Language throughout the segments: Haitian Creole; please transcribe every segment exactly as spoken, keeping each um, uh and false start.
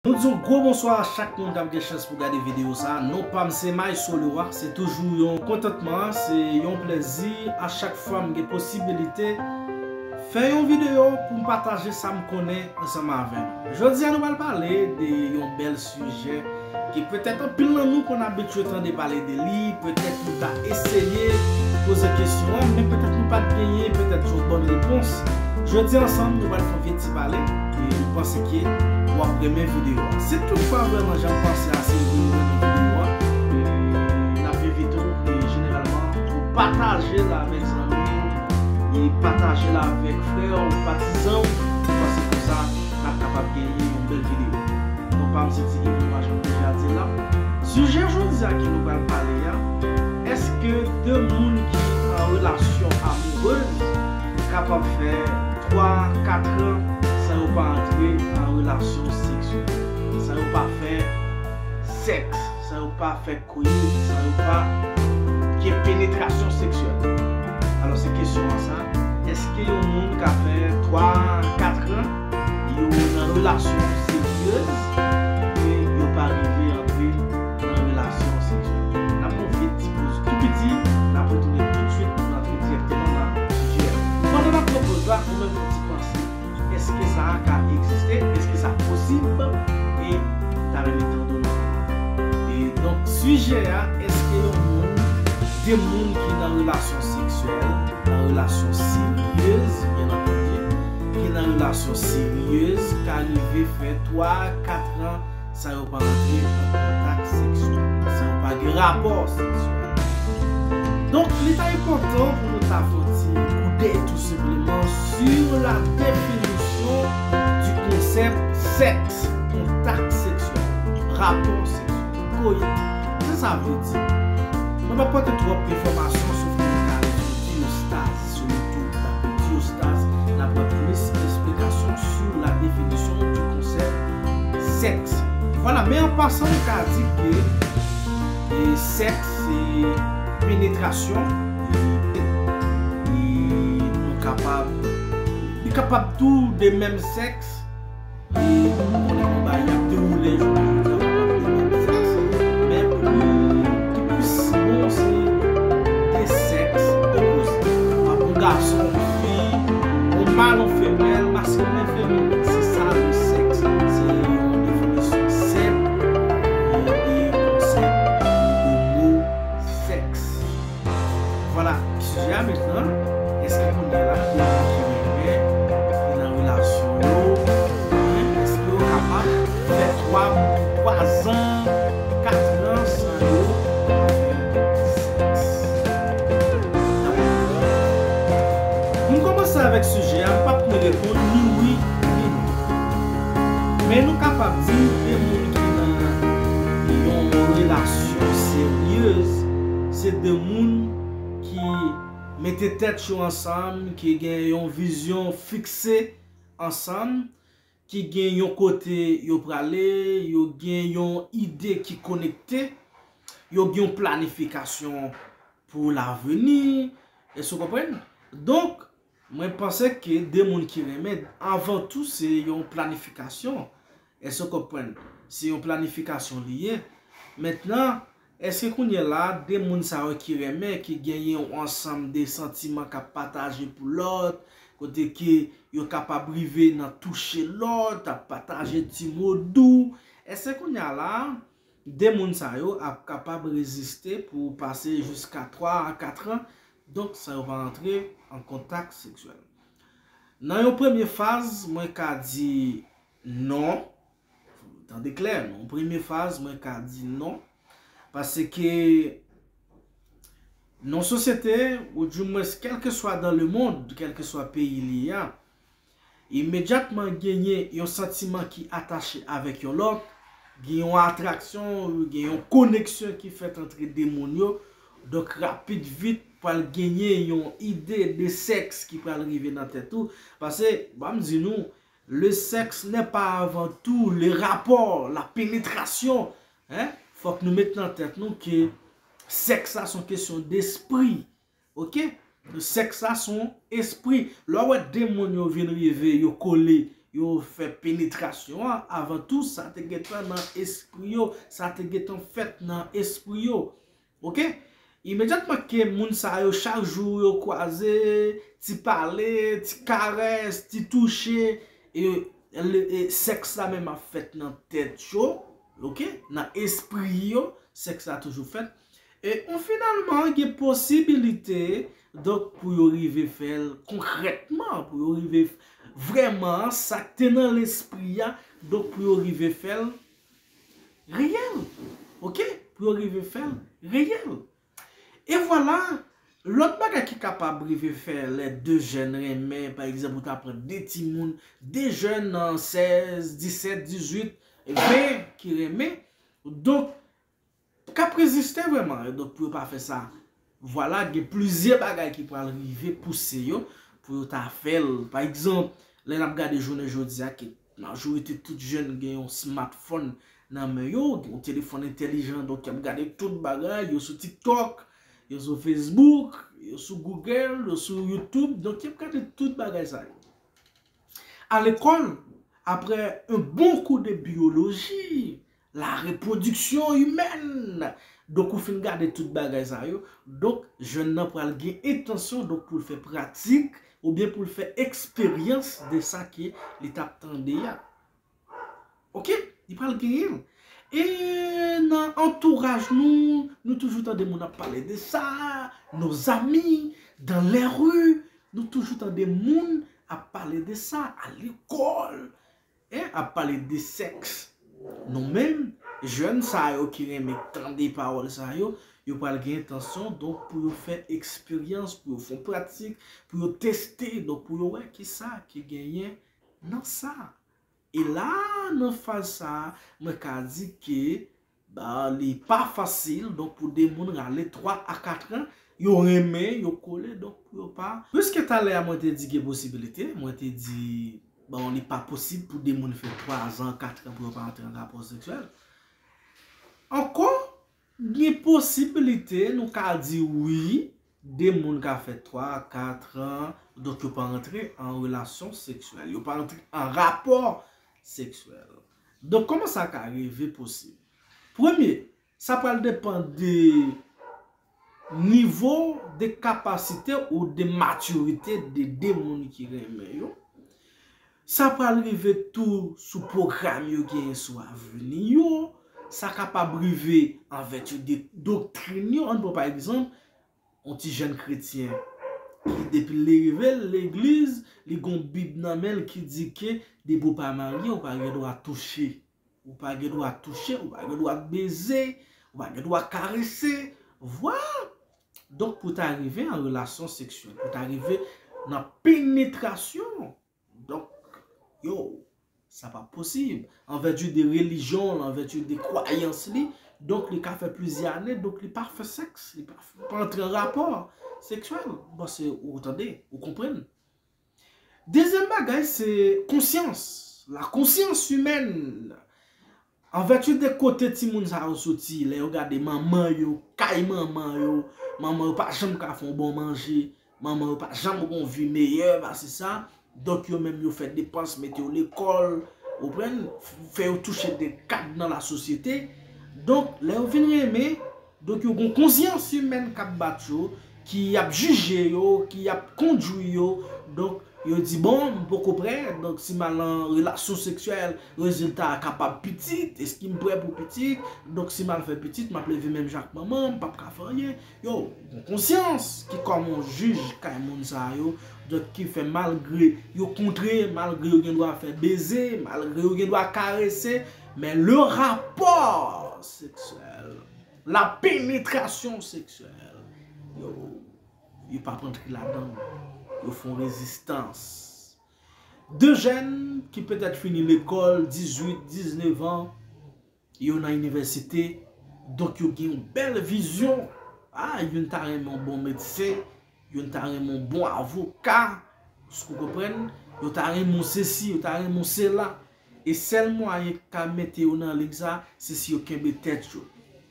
Nou di yon gwo bonswa a chak moun k ap gen chans pou gade videyo sa a. Non pa m se Maestro Leroy. Se toujou yon kontantman, se yon plèzi a chak fwa m gen posibilite fè yon videyo pou m pataje sa m konnen ansanm avè nou. Jodi a nou pral pale de yon bèl sijè ke petèt anpil nan nou konn abitye tande pale de li, petèt nou ta eseye poze kesyon an, men petèt nou pa t genyen petèt yon bòn repons. Jodi ansanm nou pral fè yon ti pale, e m panse ke w ap renmen videyo a. Si toutfwa vrèman jan m panse a se vre ou renmen videyo a, e n ap envite w, e jeneralman, pou pataje l avèk zanmi w, e pataje l avèk frè w, patizan w, paske konsa n ap kapab genyen yon bèl videyo. Non pa m se Ti Ivan, jan m deja di l la. Sijè jodi a ke nou pral pale a, èske de moun ki an relasyon amourèz kapab fè twa, kat an san yo pa antre an relasyon seksyèl, san yo pa fè sèks, san yo pa fè kouri, san yo pa gen penetrasyon seksyèl? Alò, se kesyon an sa, èske yon moun ka fè twa, kat an yo nan relasyon seryez, men yo pa rive antre nan relasyon seksyèl? N ap fè yon vit ti poz tou piti, n ap retounen toutswit pou n antre dirèkteman nan sijè a. Pandan n ap pran poz la, ou menm fè yon ti panse. Èske sa a ka egziste? Èske sa posib? E ta renmen tande w nan kòmantè. E donk, sijè a, èske yon moun, de moun ki nan relasyon seksyèl, nan relasyon seryez, byen antandi, ki nan relasyon seryez, ka rive fè twa, kat an san yo pa antre an kontak seksyèl, san yo pa gen rapò seksyèl. Donk, li ta enpòtan pou nou ta fè yon ti koudèy tou senpleman sur la définition du concept sèks, kontak seksyèl, rapò seksyèl, koit. Sa sa vle di? Mwen p ap pote twòp enfòmasyon, sof ke nou ka ale sou Diostaz, sou YouTube, tape Diostaz, n ap wè plis esplikasyon sur la définition du concept sèks. Vwala, men an pasan, nou ka di ke, e, sèks se penetrasyon, e, e nou kapab, li kapab tou de menm sèks, e nou konnen konba y ap dewoule jounen jodi a, w kapab de menm sèks, men pli, ki plis bon se de sèks opoze. Kapab yon gason, yon fi, yon mal, yon femèl, maskilen, feminen. Se sa le sèks, se yon definisyon senp, e, de konsèp, de mo sèks. Vwala, sijè a mentnan, èske kounye a la, de moun ki renmen, ki nan relasyon yo, men èske yo kapab fè twa, twa zan, kat an san yo pa fè sèks? Pou m kòmanse avèk sijè a, m p ap ni reponn ni wi, ni non. Men nou kapab di, de moun ki nan yon relasyon seryez, se de moun ki mete tèt yo ansanm, ki gen yon vizyon fikse ansanm, ki gen yon kote yo prale, yo gen yon ide ki konekte, yo gen yon planifikasyon pou lavni, èske w konprann? Donk, mwen panse ke de moun ki renmen, avan tou, se yon planifikasyon. Èske w konprann? Se yon planifikasyon li ye. Mentnan, èske kounye a la, de moun sa yo ki renmen, ki genyen yon ansanm de santiman k ap pataje pou lòt, kote ke yo kapab rive nan touche lòt, ap pataje ti mo dou, èske kounye a la, de moun sa yo ap kapab reziste pou pase jiska twa a kat an, donk san yo pa antre an kontak seksyèl? Nan yon premye faz, mwen ka di non. Tande klè, nan yon premye faz, mwen ka di non. Paske nan sosyete, ou dimwens kèlkeswa dans le monde, kèlkeswa peyi li ye a, imedyatman genyen yon santiman ki atache avèk yon lòt, gen yon atraksyon, gen yon koneksyon ki fèt antre de moun yo. Donk, rapid vit, pral genyen yon ide de sèks ki pral rive nan tèt ou. Paske, ban m di nou, le sexe n'est pas avant tout le rapport, la pénétration. Hein? Fòk nou met nan tèt nou ke sèks la se yon kesyon despri. Oke? Sèks la se yon espri. Lè w wè de moun yo vin rive, yo kole, yo fè penetrasyon an, avan tou, sa te gentan nan espri yo, sa te gentan fèt nan espri yo. Oke? Imedyatman ke moun sa yo, chak jou yo kwaze, ti pale, ti karès, ti touche, e, le, e sèks la menm ap fèt nan tèt yo, oke? Nan espri yo, sèks la toujou fèt. E ou finalman gen posibilite, donk, pou yo rive fè l konkrètman, pou yo rive f-, vrèman sa k te nan lespri a, donk, pou yo rive fè l reyèl. Oke? Pou yo rive fè l reyèl. E vwala, lòt bagay ki kapab rive fè lè de jèn renmen, pa egzanp, ou ta pran de timoun, de jèn nan sèz, disèt, dizuit, ven ki renmen. Donk, k ap reziste vrèman. Donk, pou yo pa fè sa, vwala, gen plizyè bagay ki pral rive pouse yo pou yo ta fè l. Pa egzanp, lè n ap gade jounen jodi a, ke majorite tout jèn gen yon smartphone nan men yo, gen yon telefòn entèlijan, donk y ap gade tout bagay, yo sou TikTok, yo sou Facebook, yo sou Google, yo sou YouTube, donk y ap gade tout bagay sa yo. A lekòl, après un bon cours de biologie, la reproduction humaine. Donk, ou fin gade tout bagay sa yo. Donk, jèn nan pral gen entansyon, donk, pou l fè pratik, oubyen pou l fè eksperyans de sa ke li t ap tande a. Oke? Li pral genyen l. E nan antouraj nou, nou toujou tande moun ap pale de sa, nos amis, dans les rues, nou toujou tande moun ap pale de sa, a lekòl, en, ap pale de sèks. Nou menm, jèn sa yo ki renmen tande pawòl sa yo, yo pral gen entansyon, donk, pou yo fè eksperyans, pou yo fè pratik, pou yo teste, donk, pou yo wè kisa ki genyen nan sa. E la, nan faz sa a, mwen ka di ke, ba, li pa fasil, donk, pou de moun rale twa a kat an, yo renmen, yo kole, donk, pou yo pa. Piske talè a mwen te di gen posibilite, mwen te di, bon, li pa posib pou de moun fè twa zan, kat an pou yo pa antre an rapò seksyèl. Ankò, gen posibilite, nou ka di wi, de moun ka fè twa, kat an, donk yo pa antre an relasyon seksyèl, yo pa antre an rapò seksyèl. Donk, kòman sa ka rive posib? Premye, sa pral depann de nivo de kapasite ou de matirite de de moun ki renmen yo. Sa pral rive tou sou pwogram yo genyen sou avni yo. Sa kapab rive an vèti de doktrin yo. Ann pran pa egzanp, yon ti jèn kretyen ki depi l leve l legliz, li gon bib nan men l ki di ke depi w pa marye, ou pa gen dwa touche. Ou pa gen dwa touche, ou pa gen dwa beze, ou pa gen dwa karese. Vwa! Donk, pou ta rive an relasyon seksyèl, pou ta rive nan penetrasyon, donk, yo, sa pa posib. An vèti de relijyon l, an vèti de kwayans li, donk, li ka fè plizyè ane, donk, li pa fè sèks, li pa, pa antre an rapò seksyèl. Bon, se, ou tande, ou konprann. Dezyèm bagay, se konsyans, la conscience humaine. An vèti de kote timoun sa yo soti, lè yo gade manman yo, kay manman yo, manman yo pa janm ka fè yon bon manje, manman yo pa janm gon vi meyè pase sa. Donk, yo menm yo fè depans, mete yo lekòl, ou konprann, fè yo touche de kad nan lasosyete. Donk, lè yo vin renmen, donk, yo gon konsyans imèn k ap bat yo, ki ap jije yo, ki ap kondui yo. Donk, yo di, bon, m poko prè, donk, si m al nan relasyon seksyèl, rezilta a kapab pitit, èske m prè pou pitit? Donk, si m al fè pitit, m ap leve menm jan ak manman, m p ap ka fè anyen. Yo, gon konsyans ki kòm yon jij kay moun sa yo, donk, ki fè malgre yo kontre, malgre yo gen dwa fè beze, malgre yo gen dwa karese, men le rapò seksyèl, la penetrasyon seksyèl, yo, yo p ap antre ladan l. Yo fè yon rezistans. De jèn ki petèt fini lekòl, dizuit, diznèf an, yo nan inivèsite, donk yo gen yon bèl vizyon. Ah, youn ta renmen yon bon medsen, youn ta renmen yon bon avoka, èske w konprann? Yo ta renmen yon sesi, yo ta renmen yon sela. E sèl mwayen k ka mete yo nan lig sa, se si yo kenbe tèt yo.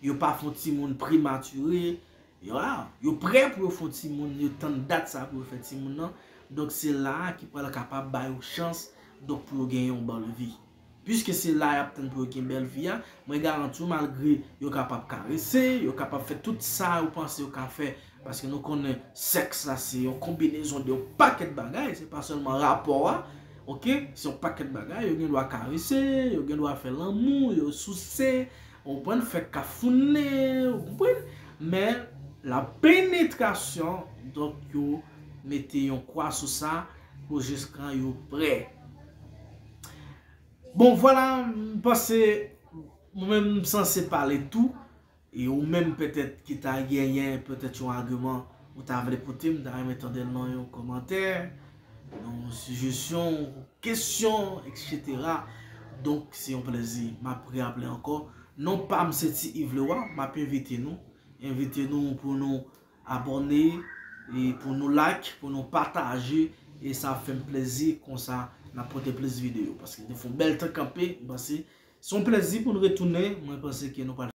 Yo pa fè yon timoun prematire, yo, ah, yo prè pou yo fè yon timoun, yo tann dat sa pou yo fè timoun nan. Donk, se la a ki pral kapab ba yo chans Donk, pou yo genyen yon bèl vi. Piske se la y ap tann pou yo gen bèl vi a, mwen garanti w, malgre yo kapab karese, yo kapab fè tout sa yo panse yo ka fè, paske nou konnen sèks la se yon konbinezon de yon pakèt bagay, se pa sèlman rapò a, oke? Se yon pakèt bagay, yo gen dwa karese, yo gen dwa fè lanmou, yo souse, ou konprann, fè kafounen, ou konprann? Men, la penetrasyon, donk yo mete yon kwa sou sa, pou jiskan yo prè. Bon, vwala, m panse, mwen menm, m sanse pale tou, e ou menm, petèt, ki ta genyen, petèt, yon agiman, ou ta vle pote, m ta renmen tande l nan yon kòmantè, nan yon sijesyon, kesyon, etsetera. Donk, se yon plezi. M ap raple ankò, non pa m se Ti Yves Leroy, m ap envite nou, envite nou pou nou abòne, e pou nou like, pou nou pataje, e sa ap fè m plezi, konsa n ap pote plis videyo, paske nou fè yon bèl tan kanpe, m panse se yon plezi pou nou retounen, mwen panse ke nou pral